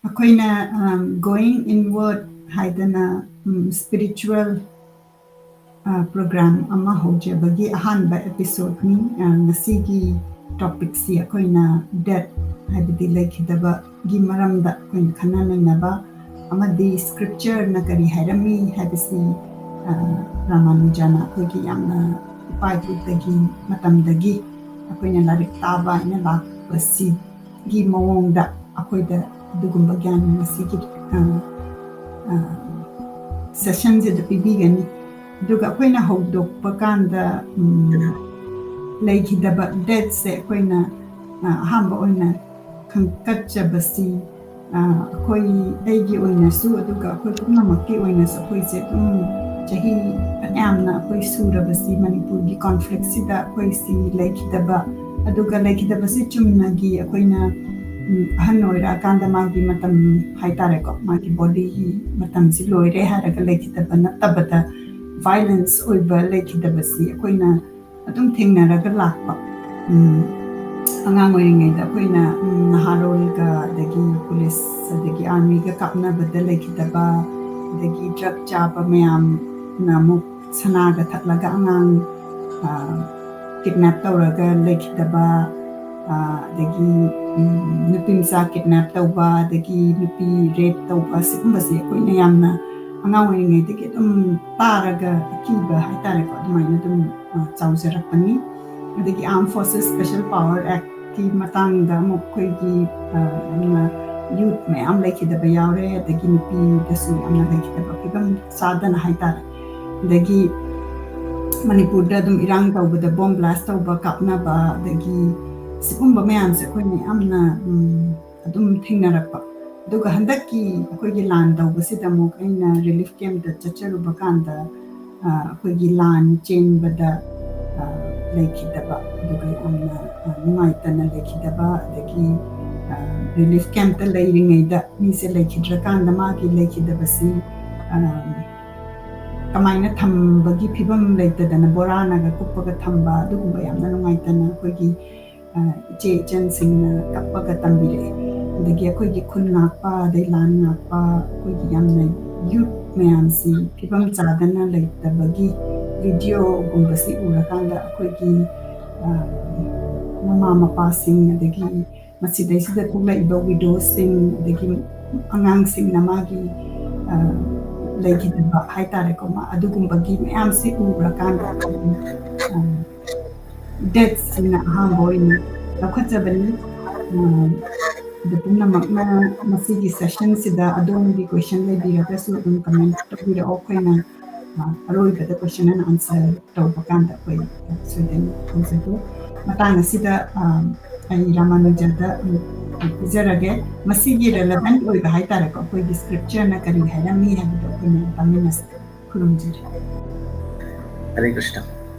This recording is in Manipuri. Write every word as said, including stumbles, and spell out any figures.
ꯑꯩꯈꯣꯏꯅ, um, Going Inward ꯍꯥꯏꯗꯅ, um, spiritual, uh, program ꯑꯃ ꯍꯧꯖꯕꯒꯤ ꯑꯍꯥꯟꯕ episode ꯅꯤ꯫ Uh, ꯉꯁꯤꯒꯤ topic ꯁꯤ ꯑꯩꯈꯣꯏꯅ death, ꯍꯥꯏꯕꯗꯤ ꯂꯩꯈꯤꯗꯕꯒꯤ ꯃꯔꯝꯗ ꯑꯩꯈꯣꯏꯅ ꯈꯟꯅ ꯅꯩꯅꯕ ꯑꯃꯗꯤ scripture ꯅ ꯀꯔꯤ ꯍꯥꯏꯔꯝꯃꯤ ꯍꯥꯏꯕꯁꯤ, uh, ꯔꯥꯃꯥꯅꯨꯖꯥꯅ ꯑꯩꯈꯣꯏꯒꯤ ꯌꯥꯝꯅ ꯏꯄꯥ ꯏꯄꯨꯗꯒꯤ ꯃꯇꯝꯗꯒꯤ ꯑꯩꯈꯣꯏꯅ ꯂꯥꯏꯔꯤꯛ ꯇꯥꯕ ꯍꯥꯏꯅ ꯂꯥꯛꯄꯁꯤꯒꯤ ꯃꯑꯣꯡꯗ ꯑꯩꯈꯣꯏꯗ ꯑꯗꯨꯒꯨꯝꯕ ꯒ꯭ꯌꯥꯟ ꯉꯁꯤꯒꯤ, ꯑ, ꯑ, session ꯁꯤꯗ ꯄꯤꯕꯤꯒꯅꯤ꯫ ꯑꯗꯨꯒ ꯑꯩꯈꯣꯏꯅ ꯍꯧꯗꯣꯛꯄ ꯀꯥꯟꯗ, ꯎꯝ, ꯂꯩꯈꯤꯗꯕ death ꯁꯦ ꯑꯩꯈꯣꯏꯅ, ꯑ, ꯑꯍꯥꯟꯕ ꯑꯣꯏꯅ ꯈꯪꯀꯠꯆꯕꯁꯤ, ꯑ, ꯑꯩꯈꯣꯏ, ꯑꯩꯒꯤ ꯑꯣꯏꯅꯁꯨ, ꯑꯗꯨꯒ ꯑꯩꯈꯣꯏ ꯄꯨꯝꯅꯃꯛꯀꯤ ꯑꯣꯏꯅꯁꯨ, ꯑꯩꯈꯣꯏꯁꯦ ꯑꯗꯨꯝ ꯆꯍꯤ ꯐꯅꯌꯥꯝꯅ ꯑꯩꯈꯣꯏ ꯁꯨꯔꯕꯁꯤ ꯃꯅꯤꯄꯨꯔꯒꯤ conflict ꯁꯤꯗ ꯑꯩꯈꯣꯏꯁꯤ ꯂꯩꯈꯤꯗꯕ, ꯑꯗꯨꯒ ꯂꯩꯈꯤꯗꯕꯁꯤ ꯆꯨꯝꯅꯒꯤ ꯑꯩꯈꯣꯏꯅ, ꯎꯝ, ꯑꯍꯟ ꯑꯣꯏꯔꯛꯑꯀꯥꯟꯗ ꯃꯥꯒꯤ ꯃꯇꯝ ꯍꯥꯏꯇꯥꯔꯦꯀꯣ, ꯃꯥꯒꯤ body ꯒꯤ ꯃꯇꯝꯁꯤ ꯂꯣꯏꯔꯦ ꯍꯥꯏꯔꯒ ꯂꯩꯈꯤꯗꯕ ꯅꯠꯇꯕꯗ, violence ꯑꯣꯏꯕ ꯂꯩꯈꯤꯗꯕꯁꯤ ꯑꯩꯈꯣꯏꯅ ꯑꯗꯨꯝ ꯊꯦꯡꯅꯔꯒ ꯂꯥꯛꯄ꯫ ꯎꯝ, ꯑꯉꯥꯡ ꯑꯣꯏꯔꯤꯉꯩꯗ ꯑꯩꯈꯣꯏꯅ, ꯎꯝ, ꯅꯍꯥꯔꯣꯜꯒ, ꯑꯗꯒꯤ ꯄꯨꯂꯤꯁ, ꯑꯗꯒꯤ army ꯒ ꯀꯥꯞꯅꯕꯗ ꯂꯩꯈꯤꯗꯕ, ꯑꯗꯒꯤ drug ꯆꯥꯕ ꯃꯌꯥꯝꯅ ꯑꯃꯨꯛ ꯁꯅꯥꯒ ꯊꯛꯂꯒ ꯑꯉꯥꯡ, ꯑ, kidnap ꯇꯧꯔꯒ ꯂꯩꯈꯤꯗꯕ, ꯑ, ꯑꯗꯒꯤ, ꯎꯝ, ꯅꯨꯄꯤ ꯃꯆꯥ kidnap ꯇꯧꯕ, ꯑꯗꯒꯤ ꯅꯨꯄꯤ rape ꯇꯧꯕ, ꯁꯤꯒꯨꯝꯕꯁꯦ ꯑꯩꯈꯣꯏꯅ ꯌꯥꯝꯅ ꯑꯉꯥꯡ ꯑꯣꯏꯔꯤꯉꯩꯗꯒꯤ ꯑꯗꯨꯝ ꯇꯥꯔꯒ ꯑꯀꯤꯕ ꯍꯥꯏꯇꯥꯔꯦꯀꯣ, ꯑꯗꯨꯃꯥꯏꯅ ꯑꯗꯨꯝ, ꯑ, ꯆꯥꯎꯖꯔꯛꯄꯅꯤ꯫ ꯑꯗꯒꯤ Armed Forces Special Power Act ꯀꯤ ꯃꯇꯥꯡꯗ ꯑꯃꯨꯛ ꯑꯩꯈꯣꯏꯒꯤ, ꯑ, ꯌꯥꯝꯅ youth ꯃꯌꯥꯝ ꯂꯩꯈꯤꯗꯕ ꯌꯥꯎꯔꯦ, ꯑꯗꯒꯤ ꯅꯨꯄꯤꯗꯁꯨ ꯌꯥꯝꯅ ꯂꯩꯈꯤꯗꯕ ꯐꯤꯕꯝ ꯆꯥꯗꯅ ꯍꯥꯏꯇꯥꯔꯦ꯫ ꯑꯗꯒꯤ ꯃꯅꯤꯄꯨꯔꯗ ꯑꯗꯨꯝ ꯏꯔꯥꯡ ꯇꯧꯕꯗ bomb blast ꯇꯧꯕ, ꯀꯥꯞꯅꯕ, ꯑꯗꯒꯤ ꯁꯤꯒꯨꯝꯕ ꯃꯌꯥꯝꯁꯦ ꯑꯩꯈꯣꯏꯅ ꯌꯥꯝꯅ, ꯎꯝ, ꯑꯗꯨꯝ ꯊꯦꯡꯅꯔꯛꯄ꯫ ꯑꯗꯨꯒ ꯍꯟꯗꯛꯀꯤ ꯑꯩꯈꯣꯏꯒꯤ ꯂꯥꯟ ꯇꯧꯕꯁꯤꯗ ꯑꯃꯨꯛ ꯑꯩꯅ relief camp ꯇ ꯆꯠꯆꯔꯨꯕ ꯀꯥꯟꯗ, ꯑ, ꯑꯩꯈꯣꯏꯒꯤ ꯂꯥꯟ ꯆꯦꯟꯕꯗ, ꯑ, ꯂꯩꯈꯤꯗꯕ, ꯑꯗꯨꯒ ꯌꯥꯝꯅ, ꯑ, ꯅꯨꯡꯉꯥꯏꯇꯅ ꯂꯩꯈꯤꯗꯕ, ꯑꯗꯒꯤ, ꯑ, relief camp ꯇ ꯂꯩꯔꯤꯉꯩꯗ ꯃꯤꯁꯦ ꯂꯩꯈꯤꯗ꯭ꯔꯀꯥꯟꯗ ꯃꯥꯒꯤ ꯂꯩꯈꯤꯗꯕꯁꯤ, ꯑ, ꯀꯃꯥꯏꯅ ꯊꯝꯕꯒꯤ ꯐꯤꯕꯝ ꯂꯩꯇꯗꯅ ꯕꯣꯔꯥꯅꯒ ꯀꯨꯞꯄꯒ ꯊꯝꯕ, ꯑꯗꯨꯒꯨꯝꯕ ꯌꯥꯝꯅ ꯅꯨꯡꯉꯥꯏꯇꯅ ꯑꯩꯈꯣꯏꯒꯤ, ꯑ, ꯏꯆꯦ ꯏꯆꯟꯁꯤꯡꯅ ꯀꯞꯄꯒ ꯇꯝꯕꯤꯔꯛꯑꯦ꯫ ꯑꯗꯒꯤ ꯑꯩꯈꯣꯏꯒꯤ ꯈꯨꯟ ꯉꯥꯛꯄ, ꯑꯗꯩ ꯂꯥꯟ ꯉꯥꯛꯄ, ꯑꯩꯈꯣꯏꯒꯤ ꯌꯥꯝꯅ ꯌꯨꯠ ꯃꯌꯥꯝꯁꯤ ꯐꯤꯕꯝ ꯆꯥꯗꯅ ꯂꯩꯇꯕꯒꯤ ꯚꯤꯗꯤꯑꯣꯒꯨꯝꯕꯁꯤ ꯎꯔꯀꯥꯟꯗ ꯑꯩꯈꯣꯏꯒꯤ, ꯑ, ꯃꯃꯥ ꯃꯄꯥꯁꯤꯡ, ꯑꯗꯒꯤ ꯃꯁꯤꯗꯩꯁꯤꯗ ꯊꯣꯛꯂꯛꯏꯕ ꯋꯤꯗꯣꯁꯤꯡ, ꯑꯗꯒꯤ ꯑꯉꯥꯡꯁꯤꯡꯅ ꯃꯥꯒꯤ, ꯑ, ꯂꯩꯈꯤꯗꯕ ꯍꯥꯏꯇꯥꯔꯦꯀꯣ, ꯃꯥ ꯑꯗꯨꯒꯨꯝꯕꯒꯤ ꯃꯌꯥꯝꯁꯤ ꯎꯔꯀꯥꯟꯗ, ꯑ, ꯗꯦꯠꯁꯤꯅ ꯑꯍꯥꯟꯕ ꯑꯣꯏꯅ ꯂꯧꯈꯠꯆꯕꯅꯤ꯫ ꯑ, ꯑꯗꯨ ꯄꯨꯝꯅꯃꯛꯅ ꯃꯁꯤꯒꯤ ꯁꯦꯁꯟꯁꯤꯗ ꯑꯗꯣꯝꯒꯤ ꯀꯣꯏꯁꯟ ꯂꯩꯕꯤꯔꯒꯁꯨ ꯑꯗꯨꯝ ꯀꯃꯦꯟ ꯇꯧꯕꯤꯔꯛꯑꯣ꯫ ꯑꯩꯈꯣꯏꯅ, ꯑ, ꯑꯔꯣꯏꯕꯗ ꯀꯣꯏꯁꯟ ꯑꯦꯟ ꯑꯟꯁꯔ ꯇꯧꯕ ꯀꯥꯟꯗ ꯑꯩꯈꯣꯏ ꯁꯣꯏꯗꯅ ꯇꯧꯖꯒꯦ꯫ ꯃꯇꯥꯡ ꯑꯁꯤꯗ, ꯑ, ꯑꯩ ꯔꯥꯃꯥꯅꯨꯖꯗ, ꯎꯝ, ꯄꯤꯖꯔꯒꯦ꯫ ꯃꯁꯤꯒꯤ ꯔꯦꯂꯦꯚꯦꯟꯠ ꯑꯣꯏꯕ ꯍꯥꯏꯇꯥꯔꯦꯀꯣ, ꯑꯩꯈꯣꯏꯒꯤ ꯁ꯭ꯀ꯭ꯔꯤꯞꯆꯔꯅ ꯀꯔꯤ ꯍꯥꯏꯔꯝꯃꯤ ꯍꯥꯏꯕꯗꯣ ꯑꯩꯈꯣꯏꯅ ꯇꯥꯃꯤꯟꯅꯁꯤ꯫ ꯈꯨꯔꯨꯝꯖꯔꯤ꯫ ꯍꯔꯦ ꯀ꯭ꯔꯤꯁꯅ꯫